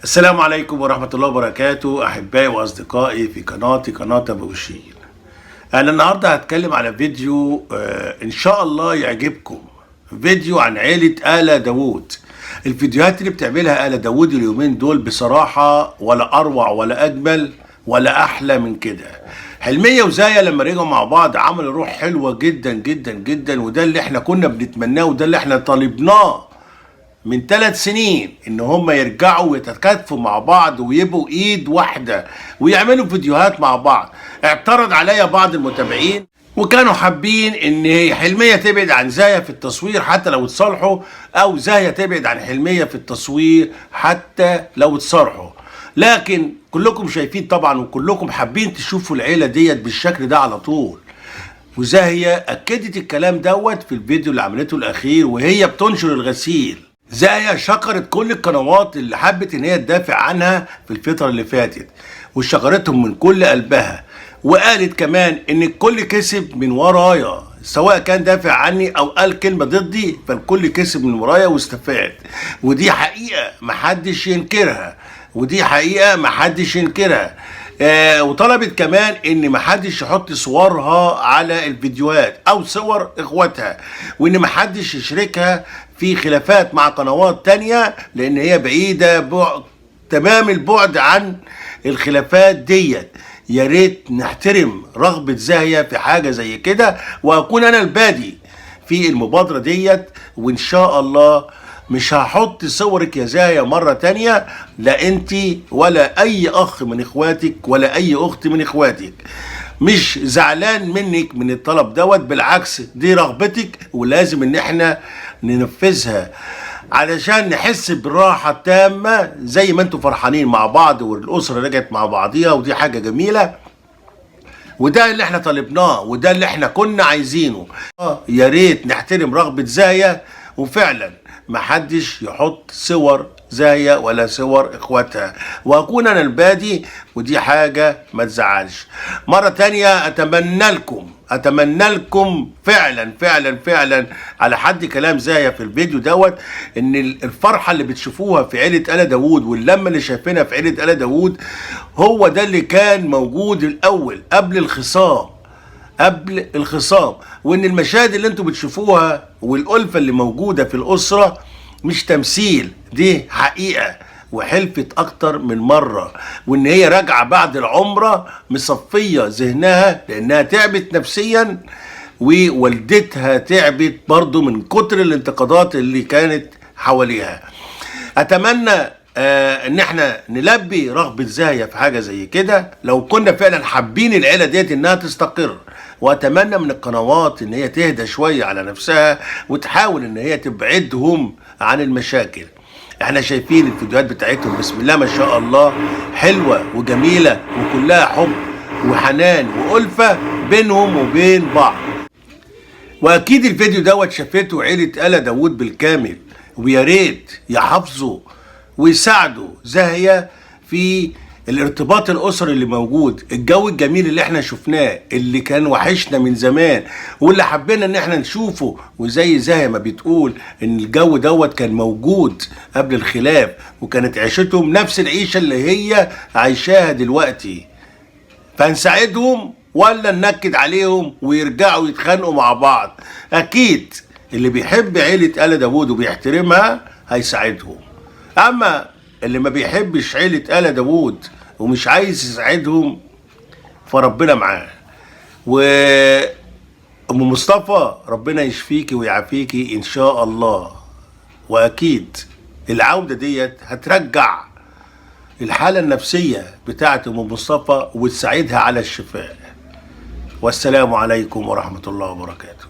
السلام عليكم ورحمة الله وبركاته، أحبائي وأصدقائي في قناتي، قناة أبو شيل. أنا النهاردة هتكلم على فيديو إن شاء الله يعجبكم، فيديو عن عيلة آل داوود. الفيديوهات اللي بتعملها آل داوود اليومين دول بصراحة ولا أروع ولا أجمل ولا أحلى من كده. حلمية وزايا لما رجعوا مع بعض عملوا روح حلوة جدا جدا جدا، وده اللي احنا كنا بنتمناه وده اللي احنا طالبناه من 3 سنين، ان هم يرجعوا ويتكاتفوا مع بعض ويبقوا ايد واحدة ويعملوا فيديوهات مع بعض. اعترض عليا بعض المتابعين وكانوا حابين ان حلمية تبعد عن زايا في التصوير حتى لو اتصالحوا، او زايا تبعد عن حلمية في التصوير حتى لو اتصالحوا. لكن كلكم شايفين طبعا وكلكم حابين تشوفوا العيلة ديت بالشكل ده على طول. وزاهية أكدت الكلام دوت في الفيديو اللي عملته الأخير وهي بتنشر الغسيل. زاهية شكرت كل القنوات اللي حبت إن هي تدافع عنها في الفترة اللي فاتت، وشكرتهم من كل قلبها، وقالت كمان إن الكل كسب من ورايا، سواء كان دافع عني أو قال كلمة ضدي فالكل كسب من ورايا واستفاد. ودي حقيقة محدش ينكرها، ودي حقيقة محدش ينكرها. وطلبت كمان ان محدش يحط صورها على الفيديوهات او صور اخواتها، وان محدش يشركها في خلافات مع قنوات تانية، لان هي بعيدة بعد تمام البعد عن الخلافات ديت. يا ريت نحترم رغبة زاهية في حاجة زي كده، واكون انا البادي في المبادرة ديت، وان شاء الله مش هحط صورك يا زاهية مرة تانية، لا انت ولا اي اخ من اخواتك ولا اي اخت من اخواتك. مش زعلان منك من الطلب دوت، بالعكس دي رغبتك ولازم ان احنا ننفذها علشان نحس بالراحة التامة زي ما انتوا فرحانين مع بعض والاسرة رجعت مع بعضيها، ودي حاجة جميلة، وده اللي احنا طالبناه وده اللي احنا كنا عايزينه. يا ريت نحترم رغبة زايا، وفعلا محدش يحط صور زايا ولا صور اخواتها، واكون انا البادي، ودي حاجة ما تزعلش. مرة تانية اتمنى لكم فعلا فعلا فعلا على حد كلام زايا في الفيديو دوت، ان الفرحة اللي بتشوفوها في عيلة آل داوود واللمة اللي شايفينها في عيلة آل داوود هو ده اللي كان موجود الاول قبل الخصام، قبل الخصام، وان المشاهد اللي انتوا بتشوفوها والألفة اللي موجودة في الأسرة مش تمثيل، دي حقيقة وحلفت اكتر من مرة، وان هي راجعة بعد العمرة مصفية ذهنها لانها تعبت نفسيا، ووالدتها تعبت برضو من كتر الانتقادات اللي كانت حواليها. اتمنى ان احنا نلبي رغبة زاهية في حاجة زي كده لو كنا فعلا حابين العيلة ديت انها تستقر. واتمنى من القنوات ان هي تهدى شوية على نفسها وتحاول ان هي تبعدهم عن المشاكل. احنا شايفين الفيديوهات بتاعتهم بسم الله ما شاء الله حلوة وجميلة وكلها حب وحنان وألفة بينهم وبين بعض. واكيد الفيديو دوت شافته عيلة آل داوود بالكامل، ويا ريت يحافظوا ويساعدوا زاهية في الارتباط الاسري اللي موجود، الجو الجميل اللي احنا شفناه اللي كان وحشنا من زمان واللي حبينا ان احنا نشوفه. وزي زاهية ما بتقول ان الجو دوت كان موجود قبل الخلاف، وكانت عيشتهم نفس العيشة اللي هي عايشاها دلوقتي. فنساعدهم ولا ننكد عليهم ويرجعوا يتخانقوا مع بعض؟ اكيد اللي بيحب عيلة آل داوود وبيحترمها هيساعدهم، اما اللي ما بيحبش عيلة آل داوود ومش عايز يساعدهم فربنا معاه. وأم مصطفى ربنا يشفيكي ويعافيكي إن شاء الله، وأكيد العودة ديت هترجع الحالة النفسية بتاعت أم مصطفى وتساعدها على الشفاء. والسلام عليكم ورحمة الله وبركاته.